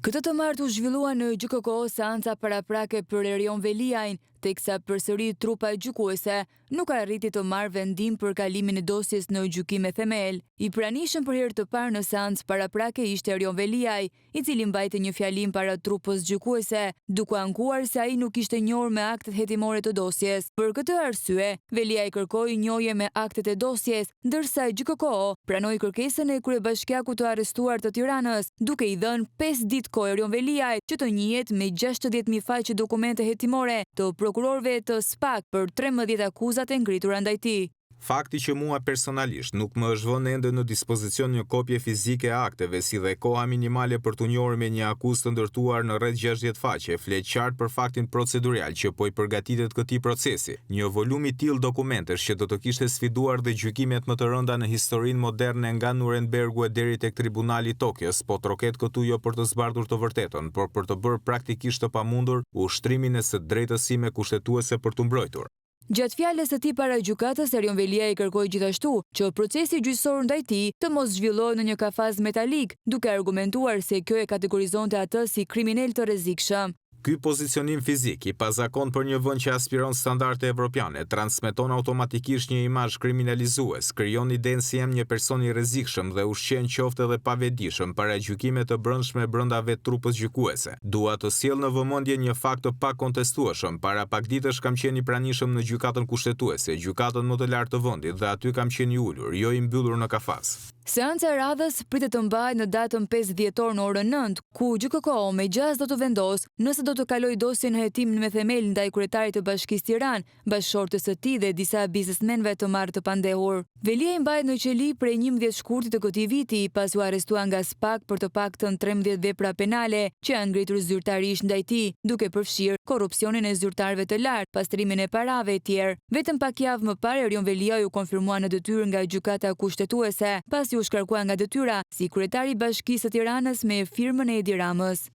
Këtë të martë u zhvillua në GJKKO seanca paraprake për Erion Veliajn, teksa përsëri trupa gjykuese nuk arriti të marrë vendim për kalimin e dosjes në gjykim me themel. I pranishëm për herë të parë në seancë paraprake ishte Erion Veliaj, i cili mbajti një fjalim para trupës gjykuese, duke u ankuar se ai nuk ishte njohur me aktet hetimore të dosjes. Për këtë arsye, Veliaj kërkoi njohje me aktet e dosjes, ndërsa GJKKO pranoi kërkesën e kryebashkiakut të arrestuar të Tiranës, duke i dhënë pesë ditë kohë Erion Veliajt që të njihet me 60.000 faqe dokumente hetimore të prokurorëve të SPAK për 13 akuzat e ngritura ndaj tij. Fakti që mua personalisht nuk më është vënë ende në dispozicion një kopje fizike e akteve si dhe koha minimale për t'u njohur me një akuzë të ndërtuar në rreth 60 faqe, flet qartë për faktin procedurial që po i përgatitet këtij procesi. Një volum i tillë dokumentesh që do të kishte sfiduar dhe gjykimet më të rënda në historinë moderne nga Nurembergu e deri tek Tribunali i Tokios, po troket këtu jo për të zbardhur të vërtetën, por për të bërë praktikisht të pamundur ushtrimin e së drejtës sime kushtetuese për t'u mbrojtur. Gjatë fjalës së tij para gjykatës, Erion Veliaj kërkoi gjithashtu që procesi gjyqësor ndaj tij të mos zhvillohet në një kafaz metalik, duke argumentuar se kjo e kategorizonte atë si kriminel të rrezikshëm. Ky pozicionim fizik, i pazakontë për një vend që aspiron standarde evropiane, transmeton automatikisht një imazh kriminalizues, krijon idenë se jam një person i rrezikshëm dhe ushqen qoftë edhe pavetëdijshëm paragjykime të brendshme brenda vetë trupës gjykuese. Dua të sjell në vëmendje një fakt të pakontestueshëm, para pak ditësh kam qenë i pranishëm në Gjykatën Kushtetuese, gjykatën më të lartë të vendit dhe aty kam qenë i ulur, jo i mbyllur në kafaz. Seanca e radhës pritet të mbahet në datën 5 dhjetor në orën 9, ku GJKKO me gjasë do të vendosë nëse do të kalojë dosjen në hetim me themel ndaj kryetarit të Bashkisë Tiranë, bashkëshortes së tij dhe disa biznesmenëve të marrë të pandehur. Veliaj mbahet në qeli prej 11 shkurtit të këtij viti, pasi u arrestua nga SPAK për të paktën 13 vepra penale që janë ngritur zyrtarisht ndaj tij, duke përfshirë korrupsionin e zyrtarëve të lartë, pastrimin e parave e tjerë. Vetëm pak javë më parë Erion Veliaj u konfirmua në detyrë nga Gjykata Kushtetuese, pasi u shkarkua nga detyra si kryetar i Bashkisë së Tiranës me firmën e Edi Ramës.